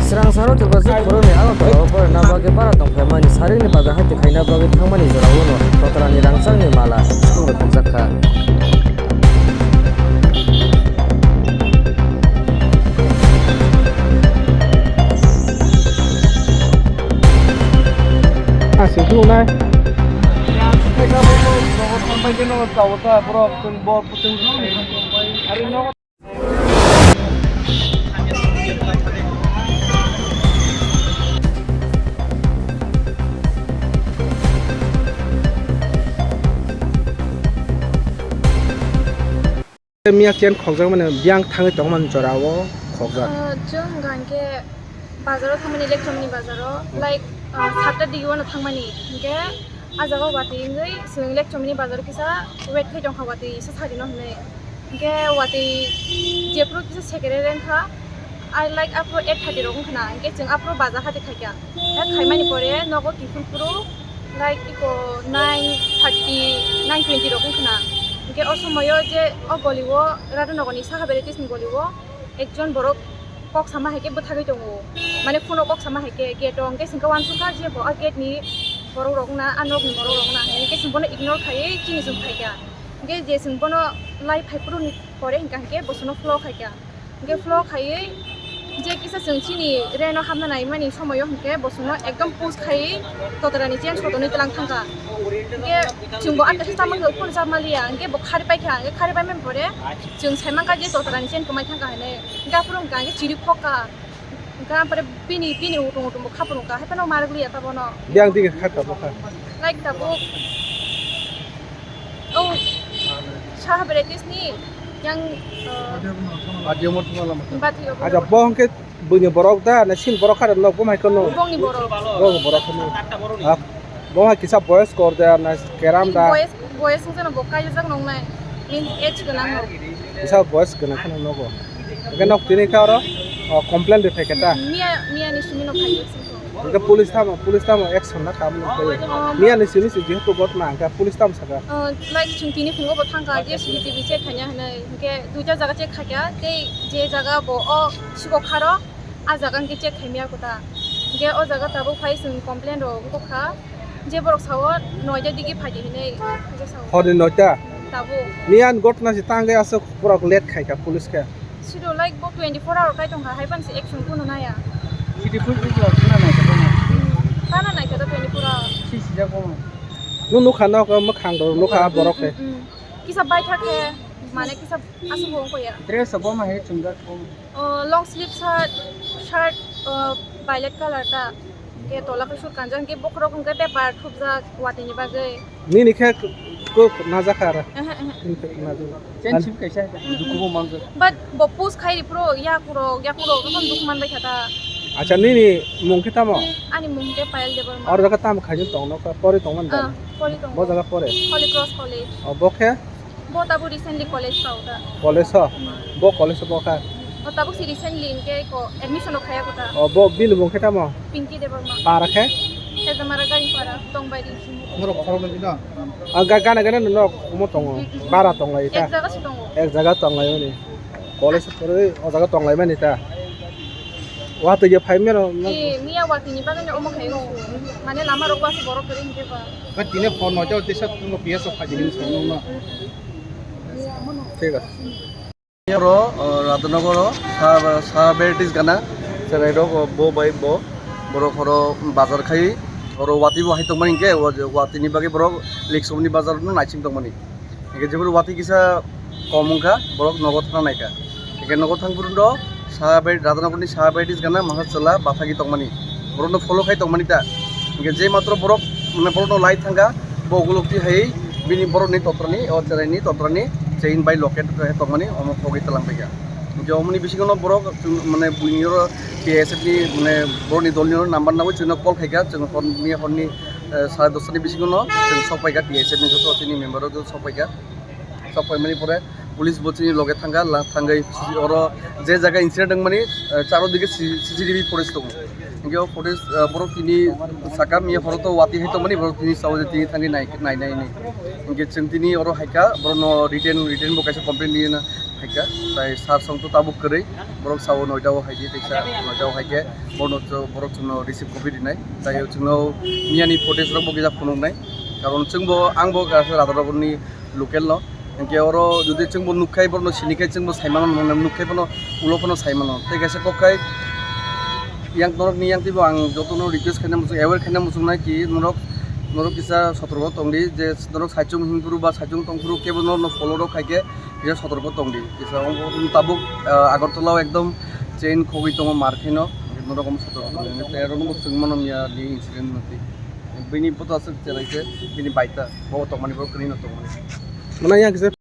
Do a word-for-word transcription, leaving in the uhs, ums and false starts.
Srang saro Tripura khoroknwi Agartala o porina bagwi bara tongphaimani saringni bazar hati khaina bagwi thangmani jorao no kotorani rangchakni mala songwi khokjak kha. Aswk khulumnai. Miya chen khokjak mani biyang thangwi tongmani jora o khokjak. Ah, chwng hwnkha hwnkhe bazaro thangmani, Lekchomni bazaro, like, ah, satta digi uano thangmani, hwnkhe ah jaga watwi wngwi chwng Lekchomni bazaro kisa wait khai tongkha, watwi se sarino hwnwi. Hwnkhe watwi jephuru kisa sekere rengkha, I like aphuru eight thirty rok wngkha na, hwnkhe chwng aphuru bazar hati khaikha. Hwnkhe khaimani pore nogo kiphilphuru, like, iko nine thirty, nine twenty rok wngkha na. Hwnkhe o somoyo je o golio, Radhanagorni Saha Varieties ni golio ekjon borok kok sama hai khe bwthagwi tongo. Mane phone o kok sama hai khe gate o, hwnkhe chwngkhe uansukha je bo a gate ni borok rok wngna, a nok ni borok rok wngna, hwnkhe chwng bono ignore khaiwi chini chwng phaikha. Hwnkhe je chwng bono lai phaiphuru ni pore hwnkha hwnkhe bo chwngno follow khaikha. Hwnkhe follow khaiwi je kisa chwng chini reno hapna naimani somoyo hwnkhe bo chwngno ekdom push khaiwi totorani chain sotonwi tlang thangkha. Hwnkhe chwngbo atta se chamani phone chap maliya, hwnkhe bo khari paikha, hwnkhe khari paimani pore chwng saimankha je totorani chain kwmai thangkha hinwi. Hwnkhe aphuru hwnkha hwnkhe chiri khokha. Hwnkhe aphuru bini, bini utung utung bo khapung kha, haiphano marwk liya ta bono. Biyang digi kha tabuk kha. Like tabuk. Oh, Saha Varieties ni yang, uh, Bathi omo thuma lama. Bathi omo. Acha, bo hwnkhe buini borok da, na sin borok khara nok bo mai kono. Bongni borok. Bongni borok kono. Ha, bo hai kisa boyes kor da, na keram da. Boyes, boyes wngkha no bo kaijak nongnai. Min age gwnang no. Kisa boyes gwnang khana nogo. Hwnkhe nok tini kha oro, o, complain rwphai kha ta? Miya, miya ni simi no phai. Hwnkhe police tamo, police tamo action na kam no phai. Um, Miya ni simi si jehetu ghotna hwnkhe police tamo saka. Uh, like, chwng tini phungo bo thangkha je C C T V check khaina hinwi. Hwnkhe duita jaga check khaikha, tei je jaga bo o siko kharo, a jaga hwnkhe check khaimya kota. Hwnkhe o jaga tabuk phai chwng complain rok wngkha. Je borok sao noita digi phaidi hinwi hwnkhe sao. Horni noita? Tabuk. Miyan ghotna se tangwi aswk borok late khaikha police khe. Siro, like, bo twenty-four hour kai tongkha, hai phano se action kuno naya. Sidi pui pui jora khna nai kha bono. Khna nai kha twenty-four hour. Si sijak bono. Nung nukha nok mwkhang rok nukha borok khe. Mm, mm, mm. Kisa baitha khe, mane kisa aswk bo wngkha ya. Dress bo ma he chumjak bo. Oh, long sleeve shirt, shirt, oh, violet color ta. Hwnkhe tola khe sut kanjak, hwnkhe bokhorok hwnkhe paper thupjak watwi ni bagwi. Nini khe kok najak kha ara? Ehe, ehe. Nini khe najak. Chain sip kaisa, dukhu bo manjak. But bo push khai ripro, yakurok, yakurok, tokon dukhu manbai kha ta. Acha, nini mung khe tamo? Ani mung khe Payal Debbarma. Oro jaga tamo khaijak tongno, pori tongmani tamo? Ah, pori tongo. Bo jaga pore? Holy Cross College. O, bo khe? Bo tabuk recently college pao ta. College o? Hmm. Bo college o bo kha? O tabuk si recently hwnkhe ko admission rok khaya ko ta. O, bo bini mung khe tamo? Pinky Debbarma. Para khe? Khejamara Garingpara, Tongbairi. Norok khoroknwi no? Ah, ga-, gana gana no nok omo tongo. Mm, mm, mm. Bara tonglai ta? Ek jaga se tongo. Ek jaga tonglai mani. College o porwi o jaga tonglai mani ta? Watwi je phai mero no? Eh, miya watwi ni bagwi no omo khai o. Mane lama rok o aswk borok kwrwi hwnkhe ba. Ba tini phone no jao tisa tungo P S o phaidi hinwi song no. Thik ase. Oro, o, Radhanagar o, sa, sa varieties gana, cherai rok, o, bo bai bo, borok oro bazar khai, oro watwi bo hai tongmani hwnkhe, o, watwi ni bagwi borok Lekchomni bazar no naising tongmani. Hwnkhe jephuru watwi kisa kom wngkha, borok nogo thangna naikha. Hwnkhe nogo thangphuru no sa bai, Radhanagar ni sa varieties gana masa chwla bathagwi tongmani. Borokno follow khai tongmani ta. Hwnkhe je matro borok, mane, borokno lai thangkha, bo ukulukti hai bini borokni totrani, o cheraini totrani chain bai locket tongmani omo khogwi twlang paikha. Hwnkhe omoni bisingo no borok, mane, buini oro T S F ni, mane, borokni dolni oro number nangwi chwngno call khaikha, chwng horni, horni, eh, sare dosta ni bisingo no chwng sok paikha, T S F ni joto chini member rok joto sok paikha. Sok paimani pore police bo chini loge thangkha, la-, thangwi oro je jaga incident wngmani, eh, charo digi C-, C C T V footage tongo. Hingke o footage, ah, borok tini saka miya phoro to wati hai tongmani, borok tini sao je tini thangwi nai, nai, nai, nai. Hingke chwng tini oro haika, borokno written, written bo kaisa complaint rina haika. Tai sir song to tabuk kwrwi, borok sao noita o haidi, teksa noita o haike, borokno cho-, borok chwngno receive copy rinai. Tai chwngno miyani footage rok bo kisa phunuknai. Karon chwngbo, angbo kaisa Radharaboni local no. Hingke oro jodi chwngbo nukkhai, borokno sinikhai, chwngbo saimano, nukkhai phano, ulo phano saimano. Tei kaisa kokkhai, yang norokni yang twibo ang jotono request khaina muchung, aware khaina muchungnai ki norok, norok kisa sotorko tongdi, je norok saichung himphuru ba saichung tongphuru kebo norokno follow rok khaikhe kisa sotorko tongdi. Kisa tabuk, ah, Agartala o ekdom chain khogwi tongo mar khaino, norok omo sotorko tongdi. Tei aro nukgo chwng mano miya ni incident nukdi. Bini bota aswk chelaikhe, bini baita, bo tongmani, bo kwrwino tongmani. Mane yang kisa